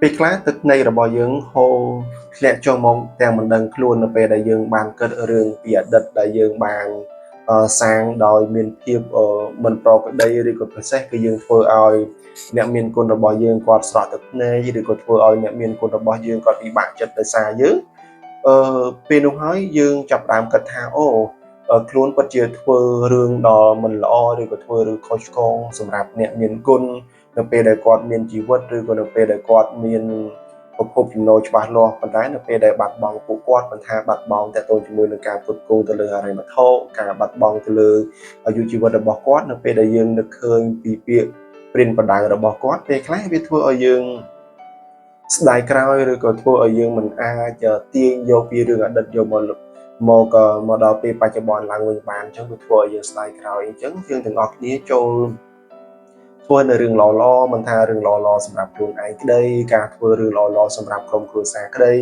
ពេលខ្លះទឹកភ្នែករបស់យើងហូរធ្លាក់ចុះមកទាំងមិនដឹងខ្លួននៅពេលដែលយើងបានគិតរឿងពីអតីតដែលយើងបានសាងដោយមានភាពមិនប្រក្រតីឬក៏ពិសេសគឺយើងធ្វើឲ្យអ្នកមានគុណរបស់យើងគាត់ស្រក់ទឹកភ្នែកឬក៏ធ្វើឲ្យអ្នកមានគុណរបស់យើងគាត់ពិបាកចិត្តដោយសារយើងអឺពេលនោះហើយយើងចាប់ផ្ដើមគិតថាអូខ្លួនពិតជាធ្វើរឿងដ៏មិនល្អឬក៏ធ្វើរឿងខុសឆ្គងសម្រាប់អ្នកមានគុណនៅពេលដែលគាត់មានជីវិតឬក៏នៅពេលដែលគាត់មានប្រភពចំណូលច្បាស់លាស់ប៉ុន្តែនៅពេលដែលបាត់បង់ពួកគាត់មិនថាបាត់បង់តទៅជាមួយនឹងការផ្គត់ផ្គង់ទៅលើហិរញ្ញវត្ថុការបាត់បង់ទៅលើអាយុជីវិតរបស់គាត់នៅពេលដែលយើងនឹកឃើញពីពាក្យប្រៀនប្រដៅរបស់គាត់ពេលខ្លះវាធ្វើឲ្យយើងស្ដាយក្រោយឬក៏ធ្វើឲ្យយើងមិនអាចទាញយកពីរឿងអតីតយកមកមកមកដល់ពេលបច្ចុប្បន្នឡើងវិញបានអញ្ចឹងវាធ្វើឲ្យយើងស្ដាយក្រោយអញ្ចឹងយើងទាំងអស់គ្នាចូលធ្វើនៅរឿងល្អៗមិនថារឿងល្អៗសម្រាប់ខ្លួនឯងក្តីការធ្វើរឿងល្អៗសម្រាប់ក្រុមគ្រួសារក្តី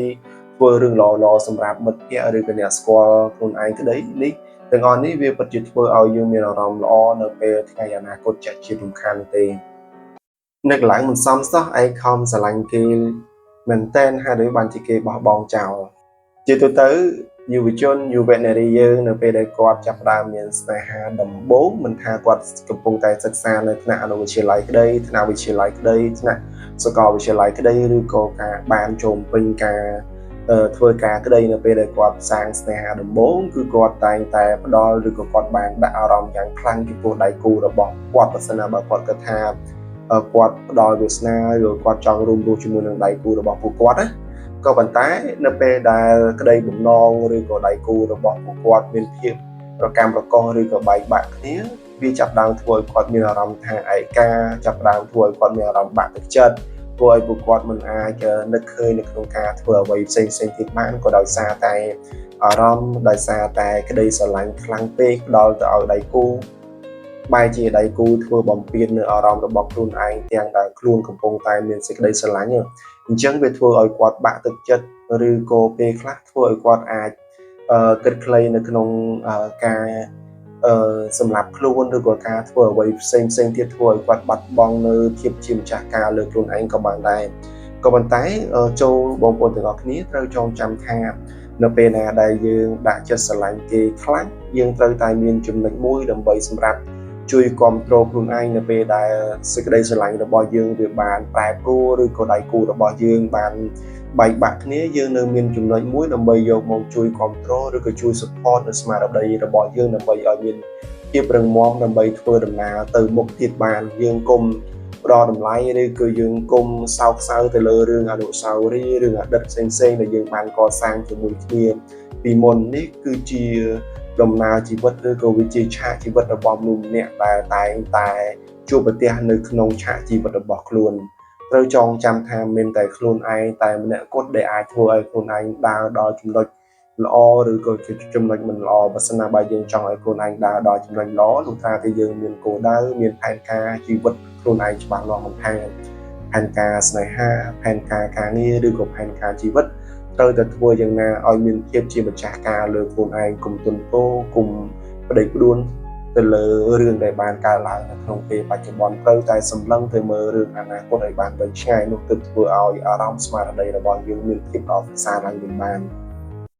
ធ្វើរឿងល្អៗសម្រាប់មិត្តភ័ក្តិឬក៏អ្នកស្គាល់ខ្លួនឯងក្តីនេះទាំងអស់នេះវាពិតជាធ្វើឲ្យយើងមានអារម្មណ៍ល្អនៅពេលថ្ងៃអនាគតចាក់ជារំខានទេនឹកឡើងមិនសមសោះឯងខំស្រឡាញ់គេមែនតែនហេតុអីបានជាគេបោះបង់ចោលជាទូទៅយុវជនយុវនារីយើងនៅពេលដែលគាត់ចាប់ផ្ដើមមានស្នេហាដំបូងមិនថាគាត់កំពុងតែសិក្សានៅថ្នាក់អនុវិទ្យាល័យក្តីថ្នាក់វិទ្យាល័យក្តីថ្នាក់សាកលវិទ្យាល័យក្តីឬក៏ការបានចូលពេញការធ្វើការក្តីនៅពេលដែលគាត់សាងស្នេហាដំបូងគឺគាត់តែងតែផ្ដល់ឬក៏គាត់បានដាក់អារម្មណ៍យ៉ាងខ្លាំងចំពោះដៃគូរបស់គាត់បើសិនណាបើគាត់គិតថាគាត់ផ្ដល់វាសនាឬគាត់ចង់រួមរស់ជាមួយនឹងដៃគូរបស់ពួកគាត់ណាក៏ប៉ុន្តែនៅពេលដែលក្តីបំណងឬក៏ដៃគូរបស់ពួកគាត់មានភាពប្រកម្មប្រកោះឬក៏បែកបាក់គ្នាវាចាប់ដើមធ្វើឲ្យគាត់មានអារម្មណ៍ថាឯកាចាប់ដើមធ្វើឲ្យគាត់មានអារម្មណ៍បាក់ទឹកចិត្តធ្វើឲ្យពួកគាត់មិនអាចនឹកឃើញនៅក្នុងការធ្វើអ្វីផ្សេងផ្សេងទៀតបានក៏ដោយសារតែអារម្មណ៍ដោយសារតែក្តីស្រឡាញ់ខ្លាំងពេកផ្ដល់ទៅឲ្យដៃគូបែរជាដៃគូធ្វើបំពេញនៅអារម្មណ៍របស់ខ្លួនឯងទាំងដែលខ្លួនកំពុងតែមានសេចក្តីស្រឡាញ់អញ្ចឹងវាធ្វើឲ្យគាត់បាក់ទឹកចិត្តឬក៏ពេលខ្លះធ្វើឲ្យគាត់អាចគិតខ្លីនៅក្នុងការសម្រាប់ខ្លួនឬក៏ការធ្វើអ្វីផ្សេងផ្សេងទៀតធ្វើឲ្យគាត់បាត់បង់នៅភាពជាម្ចាស់ការលើខ្លួនឯងក៏បានដែរក៏ប៉ុន្តែចូលបងប្អូនទាំងអស់គ្នាត្រូវចងចាំថានៅពេលណាដែលយើងដាក់ចិត្តស្រឡាញ់គេខ្លាំងយើងត្រូវតែមានចំណុចមួយដើម្បីសម្រាប់ជួយគ្រប់គ្រងខ្លួនឯងនៅពេលដែលសេចក្តីស្រឡាញ់របស់យើងវាបានប្រែប្រួលឬក៏ដៃគូរបស់យើងបានបែកបាក់គ្នាយើងនៅមានចំណុចមួយដើម្បីយកមកជួយគ្រប់គ្រងឬក៏ជួយ support នៅស្មារតីរបស់យើងដើម្បីឲ្យមានភាពរឹងមាំដើម្បីធ្វើដំណើរទៅមុខទៀតបានយើងគុំផ្ដល់តម្លៃឬក៏យើងគុំសោកសៅទៅលើរឿងអនុស្សាវរីយ៍រឿងអតីតផ្សេងៗដែលយើងបានកសាងជាមួយគ្នាពីមុននេះគឺជាដំណើរជីវិតឬក៏វាជាឆាកជីវិតរបស់មនុស្សម្នាក់ដែលតែងតែជួបប្រទះនៅក្នុងឆាកជីវិតរបស់ខ្លួនត្រូវចងចាំថាមានតែខ្លួនឯងតែម្នាក់គត់ដែលអាចធ្វើឲ្យខ្លួនឯងដើរដល់ចំណុចល្អឬក៏ចំណុចមិនល្អបើសិនណាបើយើងចង់ឲ្យខ្លួនឯងដើរដល់ចំណុចល្អលុះត្រាតែយើងមានគោលដៅមានផែនការជីវិតខ្លួនឯងច្បាស់លាស់មិនថាផែនការស្នេហាផែនការការងារឬក៏ផែនការជីវិតត្រូវតែធ្វើយ៉ាងណាឲ្យមានភាពជាម្ចាស់ការលើខ្លួនឯងកុំទន់ពោកុំប្តេជ្ញាទៅលើរឿងដែលបានកើតឡើងនៅក្នុងពេលបច្ចុប្បន្នត្រូវតែសម្លឹងទៅមើលរឿងអនាគតឲ្យបានវែងឆ្ងាយនោះទើបធ្វើឲ្យអារម្មណ៍ស្មារតីរបស់យើងមានភាពល្អប្រសើរឡើងវិញបាន។